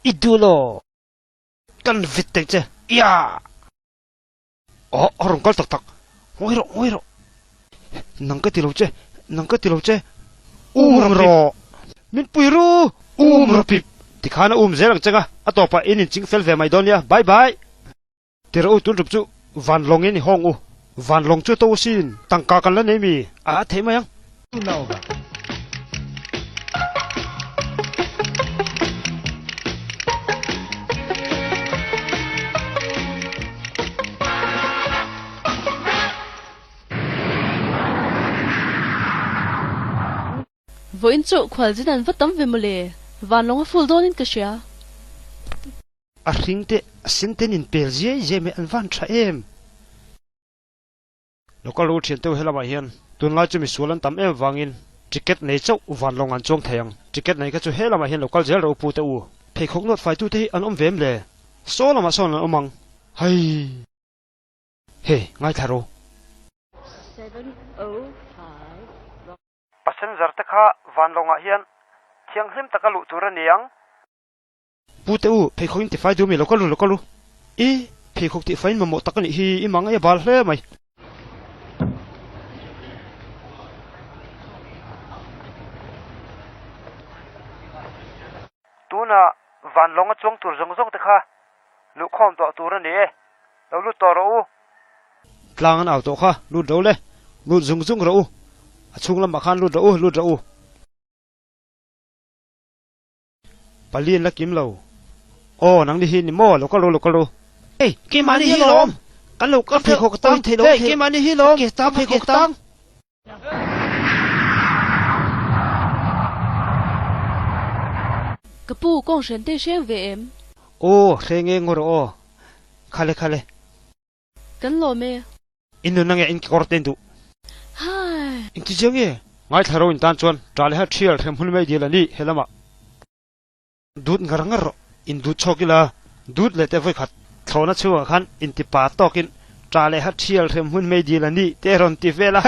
I duh lo. Kan vit teh che. Ia! Aw, a rawn kal tak tak. Ngawi rawh, ngawi rawh. Nang ka ti lo che, nang ka ti lo che. Um rawh. Min pui ru. Um rawh pip. Tikhan a um zel ang cheng a, a tawpah in inching fel ve mai dawn nia. Bye bye. Ti rawh u, tun ṭup chu van lawng in i hawng u. Van lawng chu to sin, tangka kan la nei mi? A theih mai ang. Vawiin chu khualzin an va tam ve mawle, vanlawng a ful dawnin ka hria. A hring te a sen ten in pel ziai ziai mai an van tha em. Local ru thian teuh helamah hian tunlai chu misual an tam em vangin ticket nei chauh vanlawng an chuang thei ang. Ticket nei kha chu helamah hian lo kal zel rawh u pu te u. Pheikhawk nawt faitute hi an awm ve em le? Saw lamah sawn an awm ang. Haii. Hei ngaithla rawh. Passenger te kha vanlawngah hian thianghlim taka luh tur a ni ang. Pu te u, pheikhawk in tifai duh mi lo kal u, lo kal u. I pheikhawk tihfaiin mamawh tak a nih hi, i mang e bal hle mai. Tuna vanlawng a chuang tur zawng zawng te kha luhkhawm tawh tur a ni e, lo lut tawh rawh u. Tlang an au tawh kha, lut ro le, lut zung zung rawh u, a chhung lamah khan lut rawh u, lut rawh u. Pali an la kim lo. Aw, nang ni hi ni maw? Lo kal ru, lo kal ru. Hey, keimahni hi lawm! Kan lo kal pheikhawk tang. Hey, keimahni hi lawm! Ka pheikhawk tang. Ka pu, kawng hren te hreng ve em? Aw, hreng e ngaw rawh aw. Khale khale. Kan lawm e. In nunna nge in kekawr te in duh? Hai! In ti chiang nge? Ngaithla ro in tan chuan ṭa leh ha ṭhial hrem hun mai dil a ni he lamah. Dut ngar ngar rawh. In dut chhawk ila, dut leh teh vawikhat thlawhna chhungah khan in ti pa tawkin ṭa leh ha ṭhial hrem hun mai dil a ni te rawn ti vel a.